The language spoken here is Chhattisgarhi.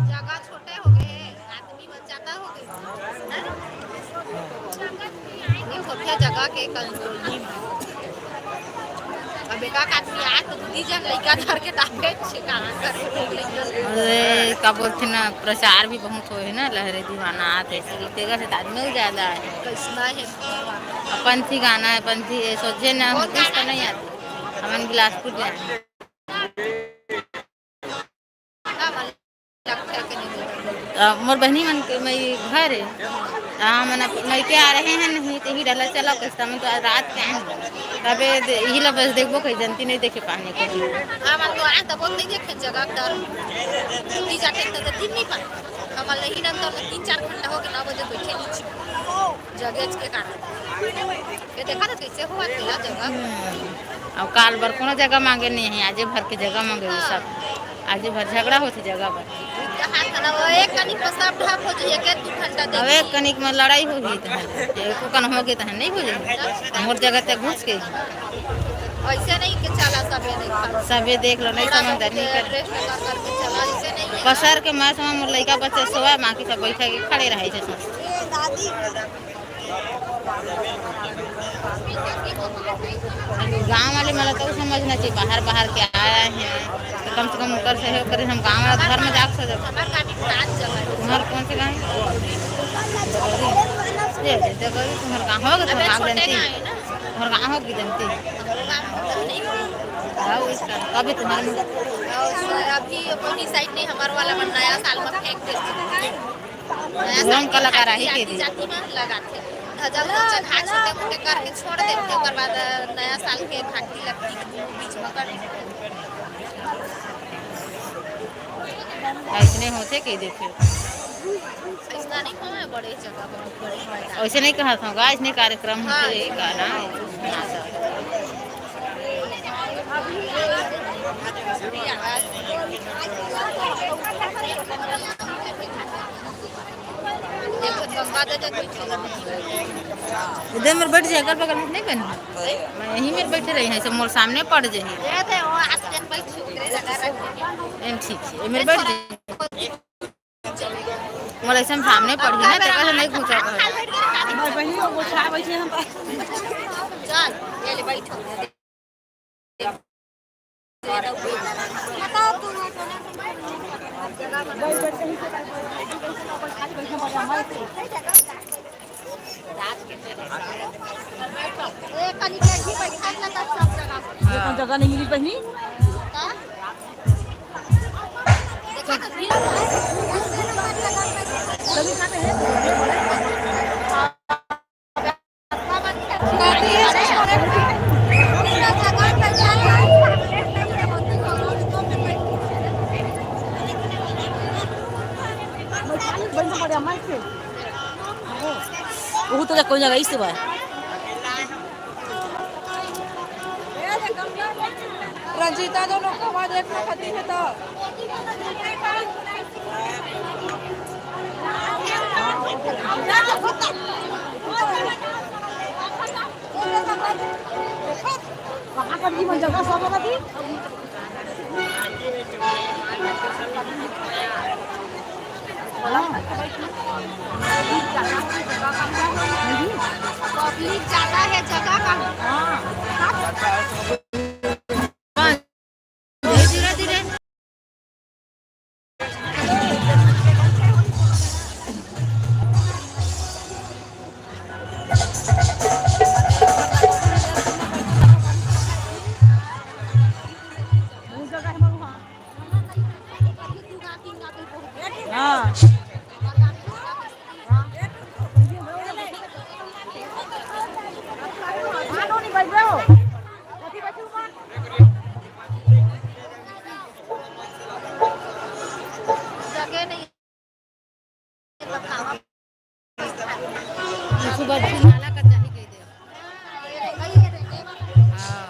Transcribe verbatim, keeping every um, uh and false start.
जगह छोटे हो गए हे, आदमी मन ज्यादा हो गए, है ना? ये होथे जगह के कमजोरी। अब एक आध आदमी आए तो दू झन लइका धर के ताके छिका कर। अरे, का बोलथे ना, प्रचार भी बहुत होए हे ना, लहरे दीवाना आथे, तेकर से त आदमी ज्यादा हे। कैसना हे? पंथी गाना हे, पंथी, ए, सोझे ना, कौन हमन गाना? तो नहीं आते, हमन बिलासपुर जाए। अ, मोर बहिनी मन के मई घर हे। अ, हमन अप-, मइके आ रहे हैं नहीं, तो ही डला चला कस्ता में तो आज रात के आए हैं। तबे दे-, यही ला बस देखबो कहीं जनती नहीं देखे पानी के। हमन तो आए तब नहीं देखे जगह डर। दी जाते तो दिन नहीं पाए। हमन नहीं डर तो तीन चार घंटा हो गया, नौ बजे बैठे नीचे। जगह के कारण। ये देखा ना कैसे हुआ तेरा जगह। हम्म। अब काल बर कोनो जगह मांगे नहीं है, आजे भर के जगह मांगे वो सब। आजे भर झगड़ा होथे जगह बर। कहाँ था ना, वो एक कनिक में सब ढाक हो जाइए, के दू घंटा अब देख एक कनिक में लड़ाई हो गई तो एको कन हो गई तो नहीं हो जाए। मोर जगह ते घुस के ऐसे नहीं कि चला सबे नहीं खा। सबे देख लो, नहीं थोड़ा समझदारी नहीं बहुत कर। Rest कर करके चला, ऐसे नहीं है। पसर के मैं समझ मोर लइका बच्चे सोवा, बाकी सब बैठे के खड़े रहे छे। गांव वाले मन ला तो समझना चाहिए, बाहर, बाहर के आया है, तो कम से कम ओकर सहयोग करे, हम गांव वाला घर में जाके सजब। तुम्हार कौन से गांव? ये, ये, देखो, तुम्हार गांव होगा, तुम्हार गांव जनती। तुम्हार गांव होगी जनती। हाँ, इसका, कभी तुम्हारे मुंह अभी अपनी साइड नहीं, हमारे वाला मन नया साल में फेंक देते। नया साल हम के कलाकार आही के आती दिन। जाती में लगाते। ध्वजा उजा चढ़ा छोटे मोटे करके छोड़ देते, ओकर बाद नया साल के घाटी लगती के दोनों बीच में कर देते। ऐसने होथे के देखे। ऐसना नहीं होवे, बड़े जगह बहुत बड़े मैदान। ऐसे नहीं कहा था, गाइस, ने कार्यक्रम होथे, हाँ। का ना। इधर मेर बैठ जाए, अगल बगल में नहीं बनी। मैं यहीं मेर बैठे रही हैं, सब मोर सामने पड़ जाही। एम ठीक है, मेर बैठ जाए। मोर ऐसे सामने पड़ी ना, तेकर से नहीं घुसा पाए। बहिनी, वो गोठा बैठे हम। चल, ये ले बैठो। ये कनी बैठी, बैठा ना, तब सब जगह। ये कौन जगह नहीं मिली बहिनी? का? वो तो कोई जगह इस बार। रंजीता दोनों को वहाँ देखना खाती है तो। कहाँ कर दी मन जगह सब होगा थी। पब्लिक ज्यादा है, जगह कम। धीरे, धीरे, धीरे। हाँ। जगह नहीं। सुबह फिर नाला का चाही कह दे। हाँ।